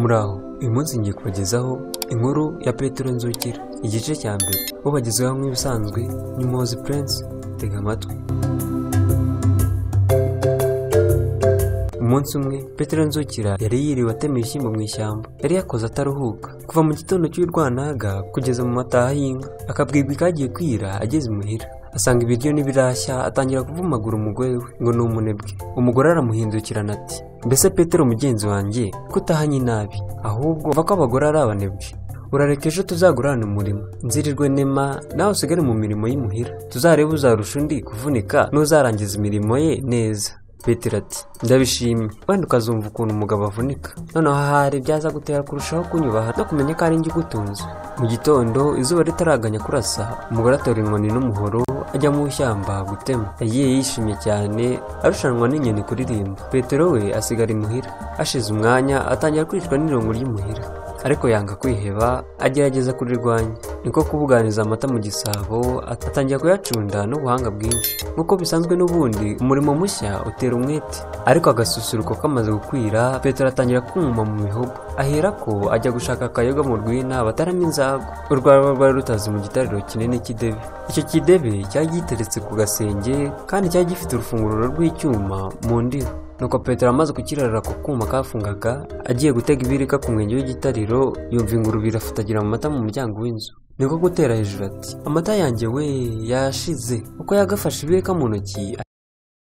Muraho, uyu munsi ngiye kubagezaho inkuru ya Petero Nzukira, igice cya mbere. Ubagezeho nk'ibisanzwe ni Muhozi Prince. Tega amatwi. Umunsi umwe Petero Nzukira yari yiriwe atema ibishyimbo mu ishyamba. Yari yakoze ataruhuka kuva mu gitondo cy'urwantaga kugeza mu mataha y'inka. Akabwibwi kagiye kwira ageze imuhira, asanga ibiryo n'ibirashya, atangira kuvumagura umugore we ngo ni umunebwe. Umugore aramuhindukirana ati: "Mbese Petero mugenzi wanjye, ko utahanye inabi? Ahubwo va ko abagore ari abanebwe. Urareka ejo tuzagurane umurimo, nzirirwe nema nawe usigare mu mirimo y'imuhira. Tuzarebe uzarusha undi kuvunika n'uzarangiza imirimo ye neza." Petero ati: "Ndabishimye, wenda ukazumva ukuntu umugabo avunika. Noneho ahari byaza gutera kurushaho kunyubaha no kumenya ko ari njye ugutunze." Mu gitondo izuba ritaraganya kurasa, umugore atora inkoni n'umuhoro ajya mu ishyamba gutema. Yagiye yishimye cyane, arushanwa n'inyoni kuririmba. Petero we asigara imuhira. Hashize umwanya atangira kwicwa n'irungu ry'imuhira, ariko yanga kwiheba, agerageza kurirwanya. Niko kubuganiza amata mu gisabo, atangira kuyacunda n'ubuhanga bwinshi. Nk'uko bisanzwe n'ubundi, umurimo mushya utera umwete. Ariko agasusuruko kamaze gukwira, Petero atangira kuma mu mihogo. Aherako ajya gushaka akayoga mu rwina bataramo inzago. Urwagwa rwari rutaze mu gitariro kinini cy'idebe. Icyo kidebe cyari giteretse ku gasenge, kandi cyari gifite urufunguro rw'icyuma mu ndiba. Nuko Petero amaze kukirarira ku kuma kafungaga, agiye gutega ibirika ku mwenge w'igitariro, yumva ingurube irafatagira mu mata mu muryango w'inzu. Niko gutera hejuru ati: "Amata yanjye we yashize!" Uko yagafashe ibirika mu ntoki,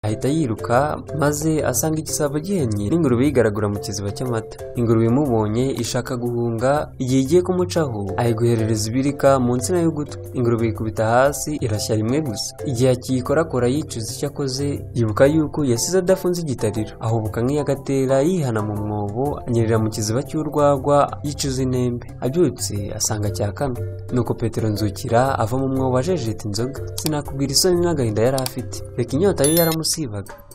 ahita yiruka, maze asanga igisabo gihennye n'ingurube yigaragura mu kiziba cy'amata. Ingurube imubonye ishaka guhunga, igihe igiye kumucaho ayiguherereza ibirika mu nsina y'ugutwi. Ingurube yikubita hasi irashya rimwe gusa. Igihe akiyikorakora yicuza icyo akoze, yibuka yuko yasize adafunze igitariro. Ahubuka nk'iyagatera yihana mu mwobo, anyerera mu kiziba cy'urwagwa yicuza inembe. Abyutse asanga cyakamye. Nuko Petero Nzukira ava mu mwobo ajejeta inzoga. Sinakubwira isoni n'agahinda yari afite. Reka inyota ye yaramusiba.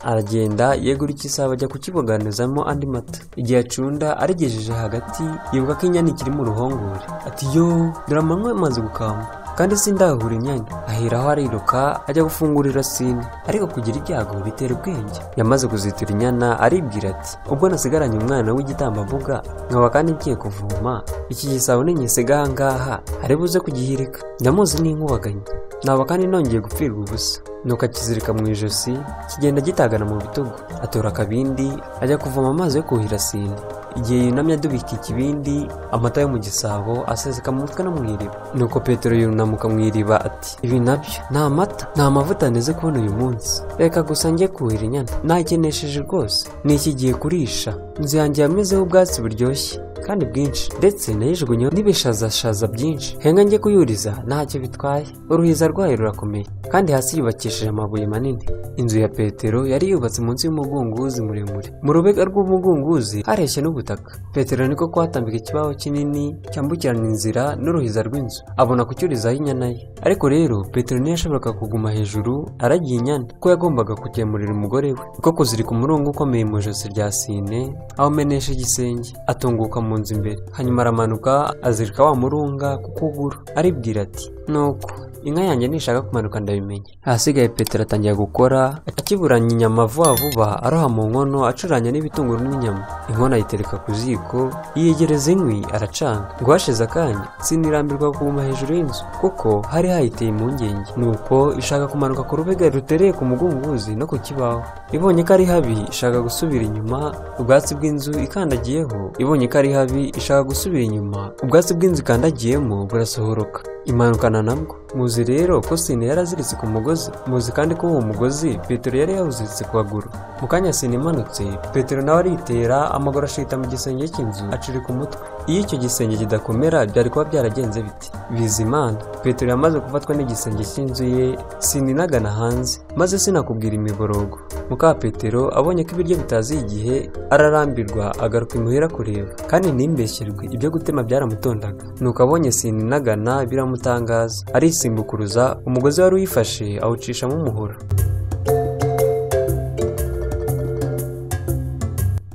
Aragenda yegura igisabo ajya kukiboganizamo andi mata. Igihe acunda arigejeje hagati, yibuka ko inyana ikiri mu ruhongore. Ati: "Yo, dore amanywa amaze gukama, kandi sindahura inyana." Aheraho ariruka ajya gufungurira Sine. Ariko kugira ibyago bitera ubwenge. Yamaze kuzitura inyana aribwira ati: "Ubwo nasigaranye umwana w'igitambambuga, nkaba kandi ngiye kuvoma, iki gisabo ninyisiga aha ngaha ari buze kugihirika. Ndamuzi n'inkubaganyi, naba kandi nongeye gupfirwa ubusa." Nuko akizirika mu ijosi, kigenda gitagana mu bitugu. Atora akabindi ajya kuvoma amazi yo kuhira Sine. Igihe yunamye adubika ikibindi, amata yo mu gisabo aseseka mu mutwe no mu iriba. Nuko Petero yunamuka mu iriba ati: "Ibi nabyo nta mata, nta mavuta neze kubona uyu munsi. Reka gusa njye kuhira inyana, nakenesheje rwose. Ni iki gihe kurisha. Inzu yanjye yamezeho ubwatsi buryoshye kandi bwinshi, ndetse nayijugunyeho n'ibishazashaza byinshi. Henga njye kuyuriza ntacyo bitwaye. Uruhiza rwayo rurakomeye, kandi hasi yubakishije amabuye manini." Inzu ya Petero yari yubatse munsi y'umugunguzi muremure. Mu rubega rw'umugunguzi hareshya n'ubutaka. Petero niko kuhatambika ikibaho kinini cyambukirana inzira n'uruhiza rw'inzu, abona kucyurizaho inyana ye. Ariko rero Petero ntiyashoboraga kuguma hejuru aragiye inyana, kuko yagombaga kugemurira umugore we. Niko kuzirika umurunga ukomeye mu ijosi rya Sine, awumenesha igisenge, atunguka mu nzu imbere. Hanyuma aramanuka azirika wa murunga ku kuguru. Aribwira ati: "Nuko inka yanjye nishaka kumanuka ndabimenya." Ahasigaye Petero atangira gukora, akiburanya inyama vuba vuba, aroha mu nkono acuranya n'ibitunguru n'inyama. Inkono ayitereka ku ziko, yiyegereza inkwi aracana. Ngo hashize akanya, sinirambirwa kuguma hejuru y'inzu, kuko hari hayiteye impungenge. Nuko ishaka kumanuka ku rubega rutereye ku mugunguzi no ku kibaho. Ibonye ko ari habi ishaka gusubira inyuma, ubwatsi bw'inzu ikandagiyeho. Ibonye ko ari habi ishaka gusubira inyuma, ubwatsi bw'inzu ikandagiyemo burasohoroka, imanukana nabwo. Muzi rero ko Sine yaraziritse ku mugozi. Muzi kandi ko uwo mugozi Petero yari yawuziritse ku kaguru. Mu kanya Sine imanutse, Petero nawe aritera, amaguru ashita mu gisenge cy'inzu, acirika umutwe. Iyo icyo gisenge kidakomera byari kuba byaragenze biti? Bizimana. Petero yamaze gufatwa n'igisenge cy'inzu ye, Sine inagana hanze, maze sinakubwira imiborogo. Muka Petero abonye ko ibiryo bitaziye igihe, ararambirwa agaruka imuhira kureba. Kandi ntimbeshyerwe, ibyo gutema byaramutondaga. Nuko abonye Sine inagana biramutangaza, arisimbukuruza umugozi wari uyifashe awucishamo umuhoro.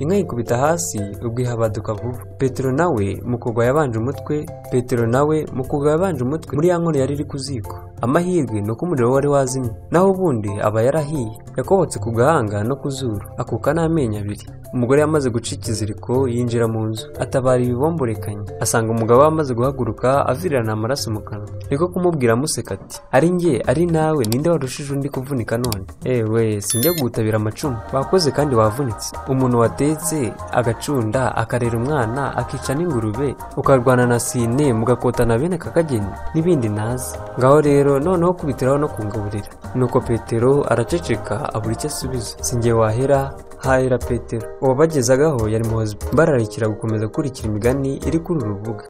Inka yikubita hasi ubwo ihabaduka vuba. Petero nawe mu kugwa yabanje umutwe, Petero nawe mu kugwa yabanje umutwe muri ya nkono yari iri ku ziko. Amahirwe ni uko umuriro wari wazimye, naho ubundi aba yarahiye. Yakobotse ku gahanga no ku zuru, akuka n'amenyo abiri. Umugore yamaze guca ikiziriko yinjira mu nzu, atabara ibibomborekanye, asanga umugabo we amaze guhaguruka avirirana amaraso mu kanwa. Niko kumubwira amuseka ati: "Ari njye ari nawe, ninde warushije undi kuvunika none? Ewe, sinjya gutabira amacumu, wakoze kandi wavunitse. Umuntu watetse agacunda, akarera umwana, akica n'ingurube, ukarwana na sine mugakotana bene kakageni n'ibindi ntazi. Ngaho rero noneho kubitiraho no kungaburira." Nuko Petero araceceka abura icyo asubiza. Sinjye wahera, hahera Petero. Uwabagezagaho yari Muhozi. Mbararikira gukomeza gukurikira imigani iri kuri uru rubuga.